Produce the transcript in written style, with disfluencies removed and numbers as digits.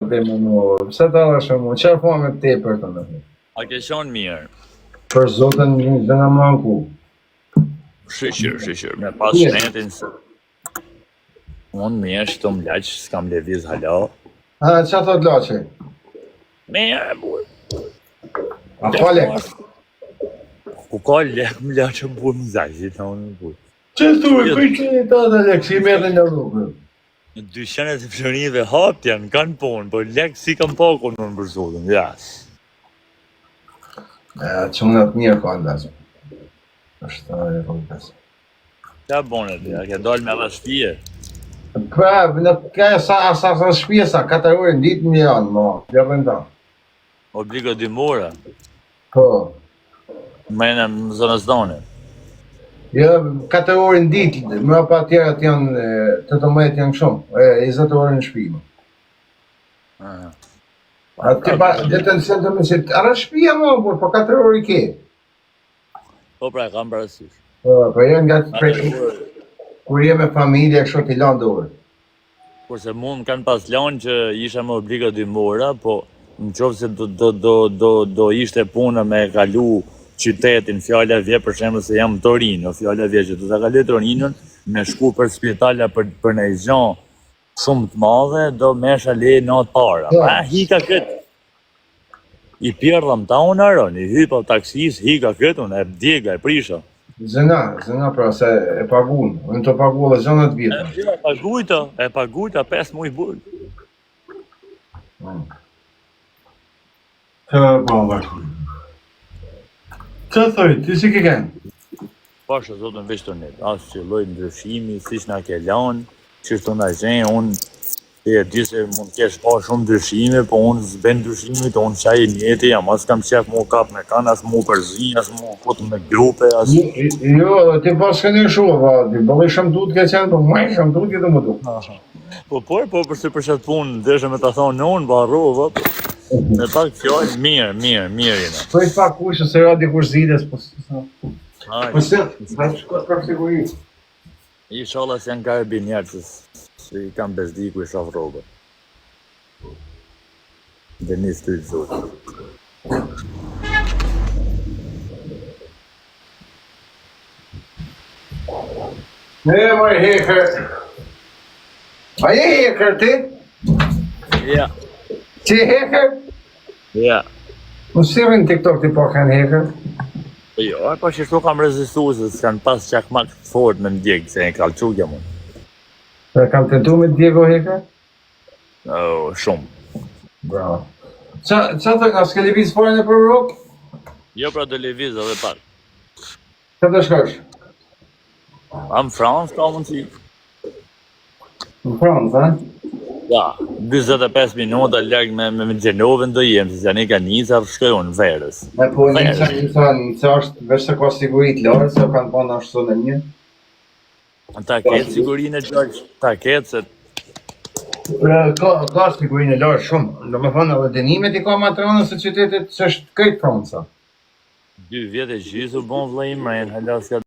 Dhe më më, pse ta dhe shumë, çfarë po me tepër të më? A ke qenë mirë? Për zotën një dhe nga manku. Shyqyr, shyqyr, me pas shnetin se... Unë mirë, shtu më laq, s'kam leviz hala. Ha, ça thot Laçi? Mirë, burë. A ka lek? Ku ka lek më laq e burë më zajzi, të unë burë. Që thuj, për që një të dhe lek, si merë në rrugë? Në dyqanet e florinjve hap janë, kanë punë, po lek s'i kam pa kun unë për zotin, ja. E, çunat mirë ka në Laç. është e vërtetë. Qa bone ti, a ke dalë me edhe shpije? Pra, në ka sa sa sa shpije sa 4 orë në ditë më janë, mo, ja vjen ta. Obligo dy mora. Po. Më në në zonës tonë. Jo, 4 orë në ditë, më pa tjerat janë 18 janë shumë, e 20 orë në shtëpi. Aha. A ti pa, dhe të nësën të mësit, ara shtëpia më, por po 4 orë i ke. Po pra, e kam parasysh. Po, po janë nga prej kur je me familje kështu t'i lanë dorë. Kurse mu më kanë pas lanë që isha me obligo dy mora, po në qoftë se do, do, do, do, do ishte puna me kalu qytetin, fjala vje për shembull se jam në Torino, fjala vje që do ta kaloj Torinon, me shku për spitala për, për një gjo shumë të madhe, do merrsha leje natë para. Po. Pa hika këtë, I pjerdhëm ta unë arën, i hypa taksis, hika këtë, unë e djega, e prisha. Zëna, zëna pra se e pagun, unë të pagu edhe zëna të vjetra. E, e pagujta, e pagujta, 5 muj burg. Mm. Të po, bashkë. Të thoj, ti si ke kenë? Pasha zotën veç të net, as që lloj ndryshimi, siç na ke lanë, qështu na gjen, unë ti e di se mund të kesh pa shumë ndryshime, po unë s'bën ndryshime, të unë qaj i njëjti jam, as kam qef mu kap me kanë, as mu përzi, as mu fut me grupe, as... Jo, edhe ti pas ke ndryshu, po, ti bëllë shumë tut ke qenë, po më shumë tut ke të më duk. Po por, po për se për qatë punë, deshe me ta thonë unë, po harrova, po. Me pak fjalë, mirë, mirë, mirë jena. Po i pak kush se ra dikush ziles, po Hajde. Po se, sa shkot për siguri. Inshallah se janë karabinierë që si i kam bezdi ku i shoh rrobën. Denis ty të zotë. Ne moj hacker. A je hacker ti? Ja. Ti hacker? Ja. Po si rrin TikTok ti po kanë hacker? Po jo, e pa që shtu kam rezistu se s'kan pas çakmak të fort me m'djeg, se e kalçuk jam unë. Dhe kam tentu me djego hacker? Oh, shumë. Bravo. Ça, ça të ka, s'ke lëviz fare në për Europë? Jo, pra do lëviz edhe pak. Sa të shkosh? A në Francë ka mundësi? Në Francë, a? Ja, 45 minuta larg me, me, me Gjenovën do jem, se janë ka Nica, shkoj unë verës. E po, Nica, Nica, Nica është veç se ka siguri të lartë, se kanë pa në ashtu në një. Ta ketë sigurinë e lartë, ta ketë se Pra, ka, ka sigurinë e lartë shumë. Do me thonë edhe dënimet i ka ma të rënda se qytetet që është krejt Franca. dy vjet e gjysë u bon vëllai im mren, hala s'ka.